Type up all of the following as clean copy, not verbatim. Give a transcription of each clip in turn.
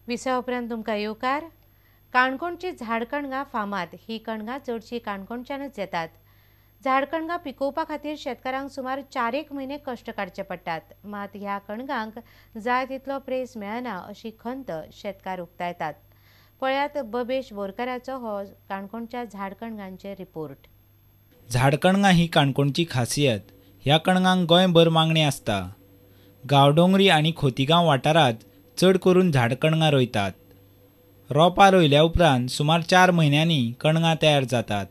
विसवा उपरांत तुमकां येवकार. काणकोणची झाडकणगां फामाद. ही कणगां चडशीं काणकोणच्यानूच येतात. झाडकणगां पिकोवपा खातीर शेतकारांक सुमार 4-1 म्हयने कश्ट काडचे पडटात. मात ह्या कणगांक जाय तितलो प्रेस मेळना अशी खंत शेतकार उक्तायतात. पळयात बबेश बोरकाराचो हो काणकोणच्या झाडकणगांचे रिपोर्ट. झाडकणगां ही काणकोणची खासियत. ह्या कणगांक गोंयभर मागणी आसता. गांवडोंगरी आनी खोतीगांव वाठारांत चड करून झाडकणगां रोयतात. रोपां रोयल्या उपरांत सुमार 4 म्हयन्यांनी कणगां तयार जातात.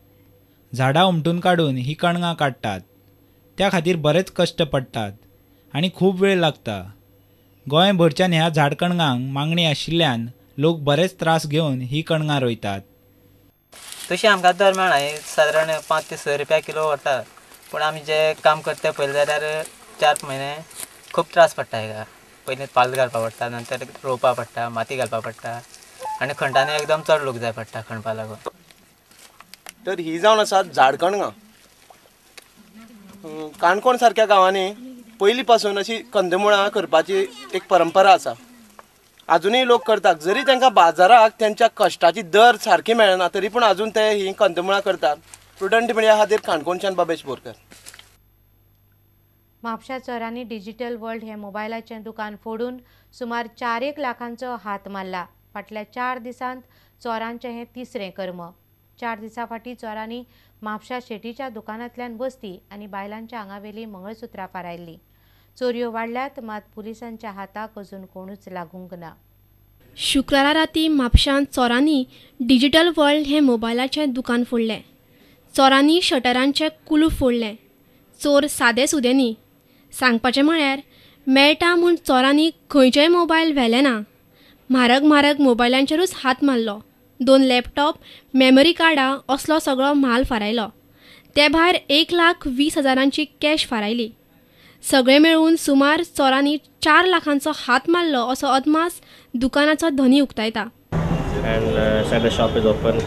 झाडां उमटून काडून ही कणगां काडटात. त्या खातीर बरेच कश्ट पडटात आनी खूब वेळ लागता. गोंयभरच्यान ह्या झाडकणगांक मागणी आशिल्ल्यान लोक बरेच त्रास घेवन ही कणगां रोयतात. तशी आमकां दर मेळना, सादारण 5 ते 6 रुपया किलो व्हरता. पूण आमी जे काम करता पयलीं जाल्यार 4 म्हयने खूब त्रास पडटा. हेका पयलीं पाल घालपा पडटा, नंतर रोवपा पडटा, माती घालपा पडटा आनी खणटानी एकदम चड लोक जाय पडटा खणपा लागून. तर ही जावन आसा झाडकणगां. काणकोण सारक्या गांवांनी पयलीं पासून अशी कंदमुळां करपाची एक परंपरा आसा. आजुनूय लोक करतात. जरी तांकां बाजाराक तेंच्या कश्टाची दर सारकी मेळना तरी पूण आजून ते ही कंदमुळां करतात. प्रुडंट मिडिया खातीर काणकोणच्यान बबेश बोरकर. म्हापशा चोरांनी डिजिटल वर्ल्ड हे मोबायलाचें दुकान फोडून सुमार 4-1 लाखांचो हात मारला. फाटल्या 4 दिसांत चोरांचें हें तिसरें कर्म. 4 दिसां फाटीं चोरांनी म्हापशा शेटीच्या दुकानांतल्यान वस्ती आनी बायलांच्या आंगावेली मंगळसुत्रां फारायल्लीं. चोरयो वाडल्यात, मात पुलिसांच्या हाताक अजून कोणूच लागूंक ना. शुक्रारा राती म्हापशांत चोरांनी डिजिटल वर्ल्ड हें मोबायलाचें दुकान फोडलें. चोरांनी शटरांचें कुलूप फोडलें. चोर सादे सुदे न्ही. सांगपाचें म्हळ्यार मेळटा म्हूण चोरांनी खंयचेय मोबायल व्हेले ना. म्हारग म्हारग मोबायलांचेरूच हात मारलो. 2 लॅपटॉप, मेमरी कार्डां असलो सगळो म्हाल फारायलो. ते भायर 1,20,000 कॅश फारायली. सगळें मेळून सुमार चोरांनी 4 लाखांचो हात मारलो असो अदमास दुकानाचो धनी उक्तायता. And said the shop is open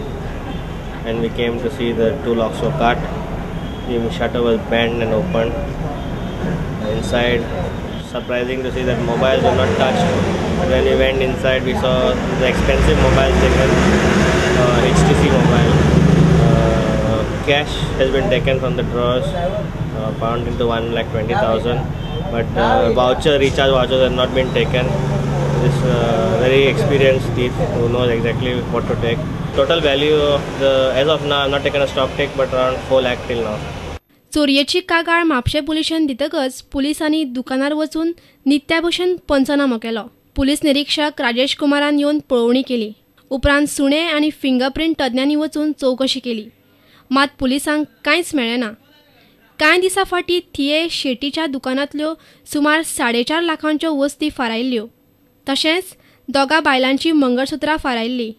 and we came to see the 2 locks were cut. The shutter was bent and opened. Inside, surprising to see that mobiles were not touched. But when we went inside, we saw the expensive mobiles taken, HTC mobile. Cash has been taken from the drawers, bound into 1,20,000. But voucher, recharge vouchers have not been taken. This very experienced thief who knows exactly what to take. Total value of the, as of now, I have not taken a stock take, but around 4 lakh till now. चोरयेची कागाळ म्हापशें पुलिशेन दितकच पुलिसांनी दुकानार वचून नित्या भशेन पंचनामो केलो. Police निरीक्षक राजेश कुमारान येवन पळोवणी केली. उपरांत सुणे आनी फिंगरप्रिंट तज्ञांनी वचून चवकशी केली. मात पुलिसांक कांयच मेळ्ळें ना. कांय दिसां फाटीं थिये शेटीच्या दुकानांतल्यो सुमार 4.5 लाखांच्यो वस्ती फारायल्ल्यो. तशेंच 2 बायलांची मंगळसुत्रां फारायल्लीं.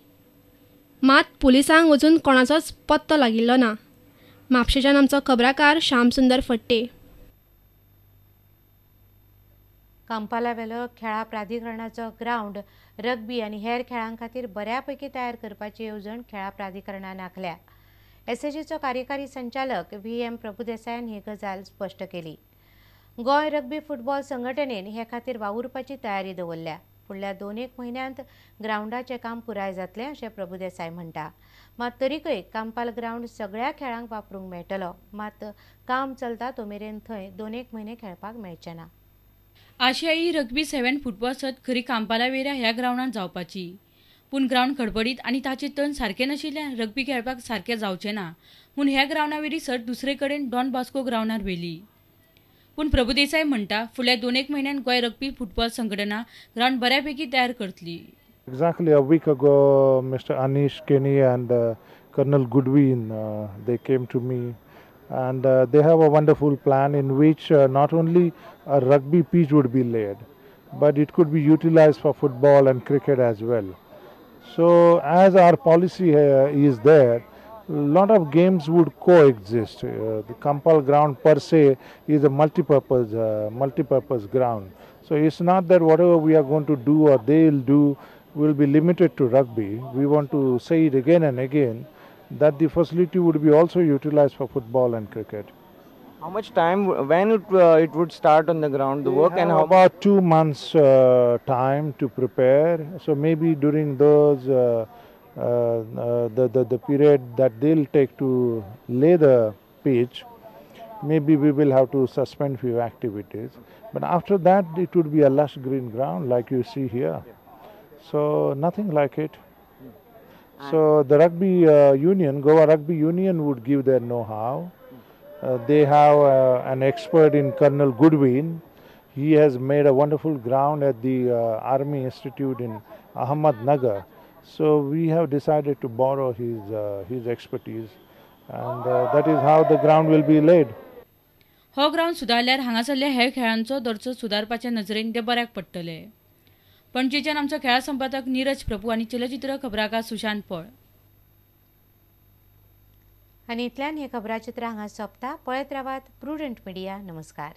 मात पुलिसांक अजून कोणाचोच पत्तो लागिल्लो ना. म्हापशेच्यान आमचो खबराकार श्यामसुंदर फट्टे. कांपालावेलो खेळां प्राधिकरणाचो ग्रावंड रग्बी आनी हेर खेळां खातीर बऱ्यापैकी तयार करपाची येवजण खेळां प्राधिकरणान आंखल्या. एसएजीचो कार्यकारी संचालक व्ही.एम. प्रभुदेसायान ही गजाल स्पश्ट केली. गोंय रग्बी फुटबॉल संघटनेन हे खातीर वावुरपाची तयारी दवरल्या. फुडल्या 2-1 म्हयन्यांत ग्रावंडाचें काम पुराय जातलें अशें प्रभुदेसाय म्हणटा. मात तरीकय कांपाल ग्रावंड सगळ्या खेळांक वापरूंक मेळटलो. मात काम चलता तो मेरेन थंय 2-1 म्हयने खेळपाक मेळचें ना. आशियाई रग्बी 7 फुटबॉल सर्त खरी कांपालावेरा ह्या ग्रावंडार जावपाची, पूण ग्रावंड खडबडीत आनी ताचें तण सारकें नाशिल्ल्यान रग्बी खेळपाक सारकें जावचें ना म्हूण ह्या ग्रावंडावेली सर्त दुसरे कडेन डॉन बास्को ग्रावंडार व्हेली. पूण प्रभुदेसाय म्हणटा फुडल्या 2-1 म्हयन्यान गोंय रग्बी फुटबॉल संघटना ग्रावंड बऱ्यापैकी तयार करतली. Exactly a week ago, Mr. Anish Kenny and Colonel Goodwin, they came to me and they have a wonderful plan in which not only a rugby pitch would be laid, but it could be utilized for football and cricket as well. So as our policy is there, a lot of games would coexist. The Campal ground per se is a multi-purpose ground. So it's not that whatever we are going to do or they'll do will be limited to rugby. We want to say it again and again that the facility would be also utilized for football and cricket. How much time, when it would start on the ground, the work, and how about 2 months time to prepare. So maybe during those the period that they'll take to lay the pitch, maybe we will have to suspend few activities. But after that, it would be a lush green ground like you see here. So nothing like it. So the rugby union, Goa Rugby Union, would give their know-how. They have an expert in Colonel Goodwin. He has made a wonderful ground at the Army Institute in Ahmednagar. So we have decided to borrow his expertise, and that is how the ground will be laid. हो ground सुदारल्यार हांगासरल्या हेर खेळांचो दर्जो सुदारपाच्या नजरेन ते बऱ्याक पडटले. पणजेच्यान आमचो खेळा संपादक नीरज प्रभू आनी चलचित्र खबराकार सुशांत पळ. आनी इतल्यान हें खबराचित्र हांगा सोंपता. पळयत रावात प्रुडंट मिडिया. नमस्कार.